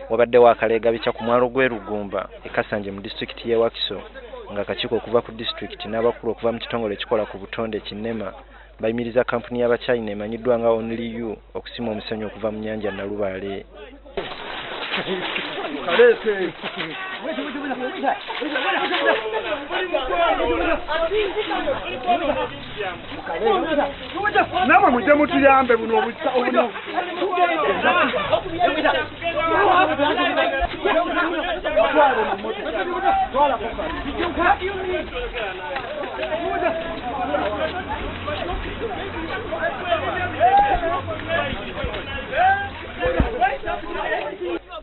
Wabaddewo akaleega bikya ku mwalo gw'e Rugumba e Kasanje mu disitulikiti y'e Wakiso ng'akakiiko okuva ku disitulikiti n'abakulu okuva mu kitongole ekikola ku butonde ki NEMA bayimiriza kampuni y'Abachina emanyiddwa nga Only You okusima omusenyu okuva mu nnyanja Nalubaale. Namwe mujje mutuyambe buno obuno.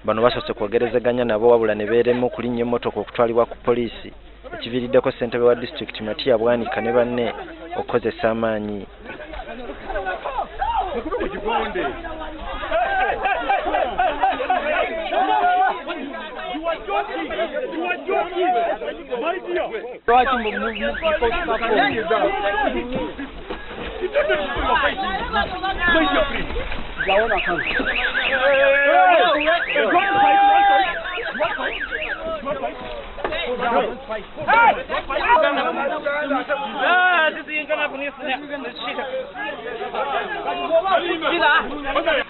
Bano basoose kwogerezeganya nabo wabula ne beerema okulinnya emmotoka okutwalibwa ku poliisi ekiviiriddeko ssentebe wa disitulikiti Matia Bwanika ne banne okukozesa amaanyi.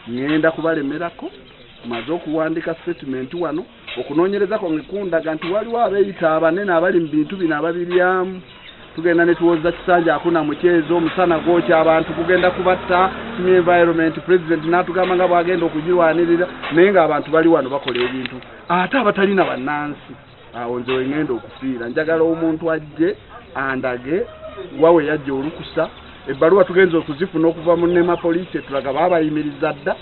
Ngenda kubalemerako maze okuwandika statement wano okunoonyereza kwange kundaga nti waliwo abeeyita abanene abali mu bintu bino ababiryamu. Tugenda ne tuwoza kisanja hakuna mchezo omusana gwokya abantu kugenda kubatta environment president n'atugamba nga bw'agenda okugirwanirira naye ng'abantu bali wano bakola ebintu ate abatalina bannansi. Awo nze we ngenda okufiira njagala omuntu ajje andage wawe yajja olukusa ebbaluwa tugenza okuzifuna okuva mu NEMA poliisi etulaga baabayimiriza dda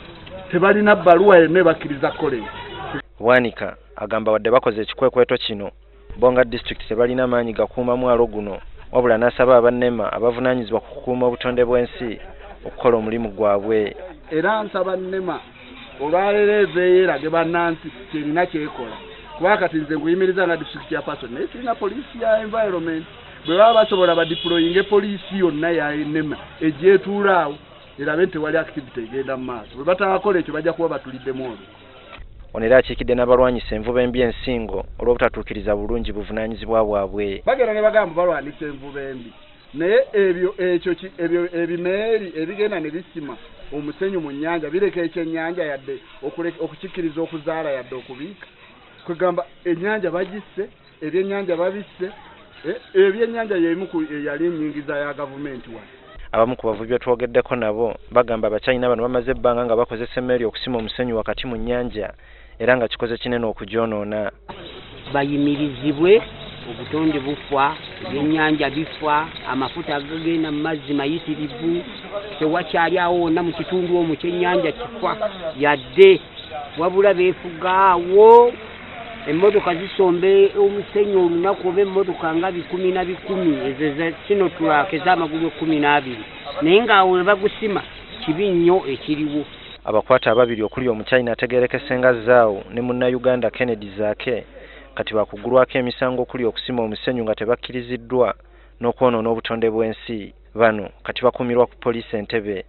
tebalina bbaluwa yonna ebakkiriza kukola. Bwanika agamba wadde bakoze ekikwekweto kino bo nga disitulikiti tebalina maanyi gakuuma mwalo guno wabula n'asaba aba NEMA abavunaanyizibwa ku kukuuma obutonde bw'ensi okukola omulimu gwabwe. Era nsaba NEMA olwaleero eveeyo erage bannansi kyerina kyekola kuba kati nze nkuyimiriza nga disitulikiti ya Person naye sirina poliisi ya environment. Bwe baba basobola badeployinge poliisi yonna ya NEMA egyetuula awo erabe nti tewali activity egenda mu maaso. Bwe bataakola ekyo bajja kuba batuliddemu olwo. Ono era akiikidde n'abalwanyisa envuba embi ensingo olw'obutatuukiriza bulungi buvunaanyizibwa bwabwe. Bagenda ne bagamba balwanyisa envuba embi naye ebyo ekyo ebyo ebimeeri ebigenda ne bisima omusenyu mu nnyanja bireka ekyennyanja yadde okukikkiriza okuzaala yadde okubiika. Kwegamba ennyanja bagisse, ebyennyanja babisse, ebyennyanja y'emu ku eyali ennyingiza ya gavumenti wano. Abamu ku bavubi betwogeddeko nabo bagamba Abachina bano bamaze ebbanga nga bakozesa emmeri okusima omusenyu wakati mu nnyanja era nga kikoze kinene okugyonoona. Bayimirizibwe, obutonde bufa, ebyennyanja bifa, amafuta agagenda mu mazzi mayitirivu, tewakyali awo wonna mu kitundu omwo kyennyanja kifa yadde, wabula beefugaawo. Emmotoka zisomba omusenyu olunaku oba emmotoka nga 10 na 10 ezo Sinotruk ez'amagulu 12 naye ng'awo we bagusima kibi nnyo ekiriwo. Abakwate ababiri okuli Omuchina ategeerekese nga Zhao ne munnayuganda Kennedy Zaake kati bakuggulwako emisango okuli okusima omusenyu nga tebakkiriziddwa n'okwonoona obutonde bw'ensi. Bano kati bakuumirwa ku poliisi Entebbe.